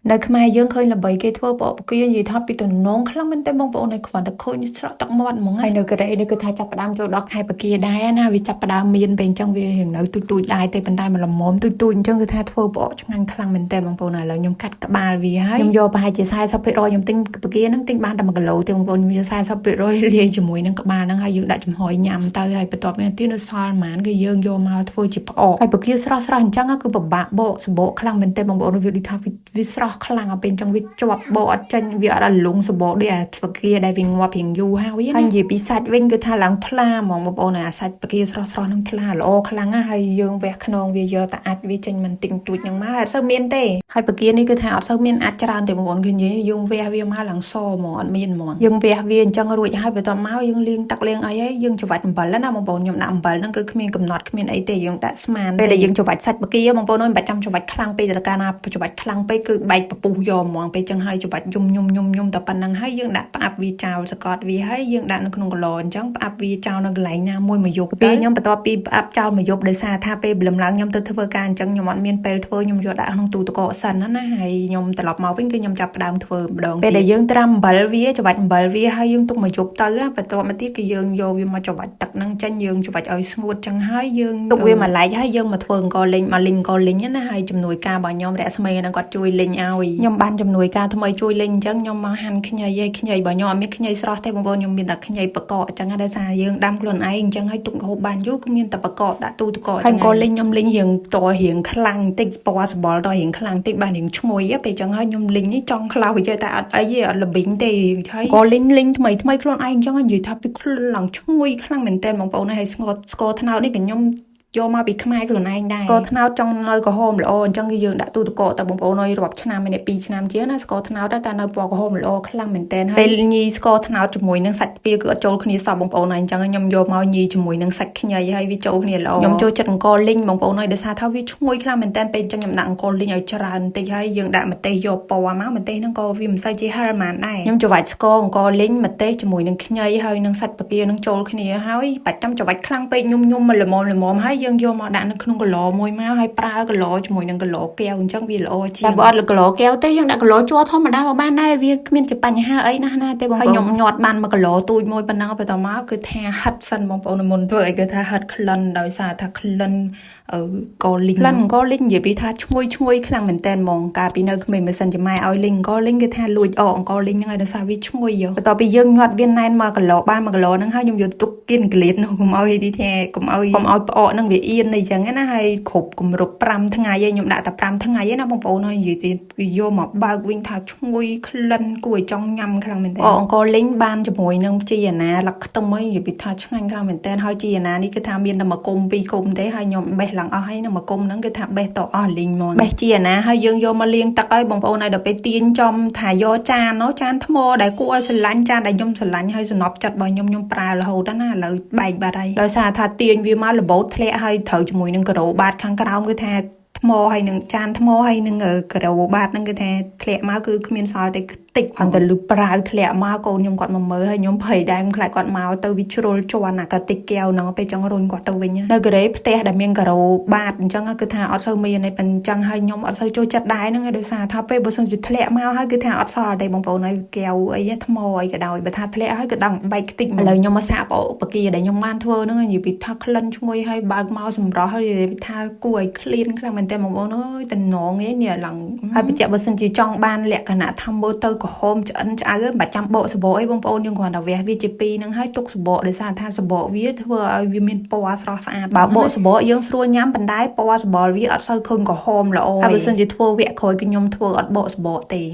នៅខ្មែរយើងឃើញល្បីគេធ្វើផ្អកពគានិយាយថាពីតំណងខ្លាំងមែនទេបងប្អូនហើយគ្រាន់តែឃើញស្រក់ទឹកមាត់ហ្មងហើយនៅកូរ៉េនេះគឺថាចាប់ផ្ដើមចូលដល់ខែពគាដែរណាវាចាប់ផ្ដើមមានពេលអញ្ចឹងវារៀងនៅទូចទូចដែរទេប៉ុន្តែមកល្មមទូចទូចអញ្ចឹងគឺថាធ្វើផ្អកឆ្ងាញ់ខ្លាំងមែនទេបងប្អូនឥឡូវខ្ញុំកាត់ក្បាលវាហើយខ្ញុំយកប្រហែលជា40%ខ្ញុំទិញពគាហ្នឹងទិញបានតែ1គីឡូទេបងប្អូនខ្ញុំយក40%លាយជាមួយនឹងក្បាលហ្នឹងហើយយើងដាក់ចំហុយញ៉ាំទៅហើយបន្ទាប់មកទៀតនៅសល់ប្រហែលគឺយើងយកមកធ្វើជាផ្អកហើយពគាស្រស់ស្រស់អញ្ចឹងគឺពិបាកបកសបកខ្លាំងមែនទេបងប្អូនវាដូចថាវាស្រស់ខ្លាំងដល់ពេលអញ្ចឹងវាជាប់បកអត់ចេញវាអត់ឲ្យលងសបកដូចអាពគាដែលវាងាប់រៀងយូរហើយណាហើយនិយាយពីសាច់វិញគឺថាឡើងថ្លាហ្មងបងប្អូនអាសាច់ពគាស្រស់ស្រស់ហ្នឹងថ្លាល្អខ្លាំងណាស់ហើយយើងវះខ្នងវាយកតែអាចវាចេញមិនតិចតួចហ្នឹងមកអត់សូវមានទេហើយពគានេះគឺថាអត់សូវមានអាចច្រើនទេបងប្អូនគឺនិយាយយើងវះវាមកឡើងសហ្មងអត់មានហ្មងយើងវះវាអញ្ចឹងរួចហើយបន្ទាប់មកយើងលាងទឹកលាងអីហើយយើងច្របាច់អំបិលណាបងប្អូនខ្ញុំដាក់អំបិលហ្នឹងគឺគ្មានកំណត់គ្មានអីទេយើងដាក់ស្មានពេលដែលយើងច្របាច់សាច់ពគាបងប្អូនមិនបាច់ចាំច្របាច់ខ្លាំងពេកតែកាលណាច្របាច់ខ្លាំងពេកគឺបែកពពុះយកហ្មងពេលចឹងហើយច្របាច់យំញុំញុំញុំតែប៉ុណ្្នឹងហើយយើងដាក់ផ្អាប់វាចោលសកត់វាហើយយើងដាក់នៅក្នុងកឡអញ្ចឹងផ្អាប់វាចោលនៅកន្លែងណាមួយមួយយប់ពេលខ្ញុំបន្ទាប់ពីផ្អាប់ចោលមួយយប់ដោយសារថាពេលព្រលឹមឡើងខ្ញុំទៅធ្វើការអញ្ចឹងខ្ញុំអត់មានពេលធ្វើខ្ញុំយកដាក់ក្នុងទូទឹកកកសិនណាហើយខ្ញុំត្រឡប់មកវិញគឺខ្ញុំចាប់ផ្ដើមធ្វើម្ដងពេលដែលយើងត្រាំអំបិលវាច្របាច់អំបិលវាហើយយើងទុកមួយយប់ទៅបន្ទាប់មកទៀតគឺយើងយកវាមកច្របាច់ទឹកហ្នឹងចេញយើងច្របាច់ឲ្យស្ងួតចឹងហើយយើងទុកវាមួយឡែកហើយយើងមកធ្វើអង្ករលីងមកលីងអង្ករលីងណាហើយជំនួយការរបស់ខ្ញុំរស្មីហ្នឹងគាត់ជួយលីងឲ្យខ្ញុំបានជំនួយការថ្មីជួយលីងអញ្ចឹងខ្ញុំមកហាន់ខ្ញីឲ្យខ្ញីរបស់ខ្ញុំអត់មានខ្ញីស្រស់ទេបងប្អូនខ្ញុំមានតែខ្ញីបកកអញ្ចឹងដោយសារយើងដាំខ្លួនឯងអញ្ចឹងហើយទុកហូបបានយូរគឺមានតែបកកដាក់ទូទឹកកកហើយអង្គលីងខ្ញុំលីងរៀងតរៀងខ្លាំងបន្តិចពណ៌សបល់តរៀងខ្លាំងបន្តិចបានរៀងឈ្ងុយពេលអញ្ចឹងហើយខ្ញុំលីងនេះចង់ខ្លោចចេះតែអត់អីទេអត់ល្បិញទេហើយអង្គលីងលីងថ្មីថ្មីខ្លួនឯងអញ្ចឹងនិយាយថាពីខ្លួនឡើងឈ្ងុយខ្លាំងមែនតើបងប្អូនហើយស្ករស្ករត្នោតនេះក៏ខ្ញុំយកមកពីខ្មែរខ្លួនឯងដែរស្ករត្នោតចង់នៅក្រហមល្អអញ្ចឹងគឺយើងដាក់ទូទឹកកកតែបងប្អូនអើយរាប់ឆ្នាំនេះ2ឆ្នាំជាងណាស្ករត្នោតតែនៅពណ៌ក្រហមល្អខ្លាំងមែនតើហើយពេលញីស្ករត្នោតជាមួយនឹងសាច់ទាគឺអត់ចូលគ្នាសោះបងប្អូនហើយអញ្ចឹងខ្ញុំយកមកញីជាមួយនឹងសាច់ខ្ញីហើយវាចូលគ្នាល្អខ្ញុំចូលចិត្តអង្ករលីងបងប្អូនអើយដោយសារថាវាឈ្ងុយខ្លាំងមែនតើពេលអញ្ចឹងខ្ញុំដាក់អង្ករលីងឲ្យច្រើនបន្តិចហើយយើងដាក់ម្ទេសយកពណ៌មកម្ទេសហ្នឹងក៏វាមិនសូវជាហឹរហ្មងដែរខ្ញុំច្របាច់ស្ករអង្ករលីងម្ទេសជាមួយនឹងខ្ញីហើយនឹងសាច់ពគានឹងចូលគ្នាហើយបាច់ចាំច្របាច់ខ្លាំងពេកញុំញុំមកល្មមល្មមហើយយើងយកមកដាក់នៅក្នុងកឡមួយមកហើយប្រើកឡជាមួយនឹងកឡកែវអញ្ចឹងវាល្អជាងតែបើអត់កឡកែវទេយើងដាក់កឡជ័រធម្មតាមកបានដែរវាគ្មានជាបញ្ហាអីណាស់ណាទេបងប្អូនហើយខ្ញុំញាត់បានមកកឡទូចមួយប៉ុណ្ណឹងបន្តមកគឺថាហិតសិនបងប្អូនមុនធ្វើអីគឺថាហិតក្លិនដោយសារថាក្លិនអឺកលីងក្លិនកលីងនិយាយពីថាឈ្ងុយឈ្ងុយខ្លាំងមែនតើហ្មងកាលពីនៅក្មេងម៉ាសិនជាម៉ែឲ្យលីងកលីងគឺថាលួចអកអង្គលីងហ្នឹងហើយដោយសារវាឈ្ងុយបន្ទាប់ពីយើងញាត់វាណែនមកគីឡូបាន1គីឡូហ្នឹងហើយខ្ញុំយកទុកគៀនកលៀតនោះកុំឲ្យនេះថាកុំឲ្យកុំឲ្យផ្អកហ្នឹងវាអៀនអីចឹងណាហើយគ្រប់គម្រប់5ថ្ងៃឯងខ្ញុំដាក់តែ5ថ្ងៃឯណាបងប្អូនហើយនិយាយទេវាយកមកបើកវិញថាឈ្ងុយក្លិនគួរឲ្យចង់ញ៉ាំខ្លាំងមែនតើអអង្គលីងបានជាមួយនឹងជីអាណាលឹកខ្ទឹមហើយនិយាយពីថាឆ្ងាញ់ខ្លាំងមែនតើហើយជីអាណានេះគឺថាមានតែមួយគុំពីរគុំទេហើយខ្ញុំបេះឡើងអស់ហើយនៅមួយគុំហ្នឹងគឺថាបេះតអស់លីងហ្មងបេះជីអាណាហើយយើងយកមកលាងទឹកឲ្យបងប្អូនឲ្យដល់ពេលទាញចំថាយកចាននោះចានថ្មដែលគួរឲ្យស្រឡាញ់ចានដែលខ្ញុំស្រឡាញ់ហើយសំណប់ចិត្តរបស់ខ្ញុំខ្ញុំប្រើរហូតណាឥឡូវបែកបាត់ហើយដោយសារថាទាញវាមករបូតធ្លាក់ហើយត្រូវជាមួយនឹងការ៉ូបាតខាងក្រោមគឺថាថ្មហើយនឹងចានថ្មហើយនឹងការ៉ូបាតហ្នឹងគឺថាធ្លាក់មកគឺគ្មានសល់ទេតិចគ្រាន់តែលឺប្រាវធ្លាក់មកកូនខ្ញុំគាត់មកមើលហើយខ្ញុំភ័យដែរខ្ញុំខ្លាចគាត់មកទៅវាជ្រុលជន់អាកាតិចកែវហ្នឹងពេលចង់រុញគាត់ទៅវិញនៅកូរ៉េផ្ទះដែលមានការ៉ូបាតអញ្ចឹងគឺថាអត់សូវមានទេប៉ុន្តែអញ្ចឹងហើយខ្ញុំអត់សូវចូលចិត្តដែរហ្នឹងដោយសារថាពេលបើសិនជាធ្លាក់មកហើយគឺថាអត់សល់ទេបងប្អូនហើយកែវអីថ្មអីក៏ដោយបើថាធ្លាក់ហើយក៏ដឹងបែកខ្ទេចឥឡូវខ្ញុំមកសាកបបកាដែលខ្ញុំបានធ្វើហ្នឹងនិយាយពីថាក្លិនឈ្ងុយហើយបើកមកសម្រស់ហើយនិយាយពីថាគួរឲ្យឃ្លានខ្លាំងមែនតើបងប្អូនអើយតំណងឯនេះឡើងហើយបញ្ជាក់បើសិនជាចង់បានលក្ខណៈថាមើលទៅក្រហមឆ្អិនឆ្អៅមិនបាច់ចាំបកសបកអីបងប្អូនយើងគ្រាន់តែវះវាជាពីរហ្នឹងហើយទុកសបកដោយសារថាសបកវាធ្វើឲ្យវាមានពណ៌ស្រស់ស្អាតបើបកសបកយើងស្រួលញ៉ាំប៉ុន្តែពណ៌សបកវាអត់សូវឃើញក្រហមល្អហើយបើសិនជាធ្វើវគ្គក្រោយគឺខ្ញុំធ្វើអត់បកសបកទេ។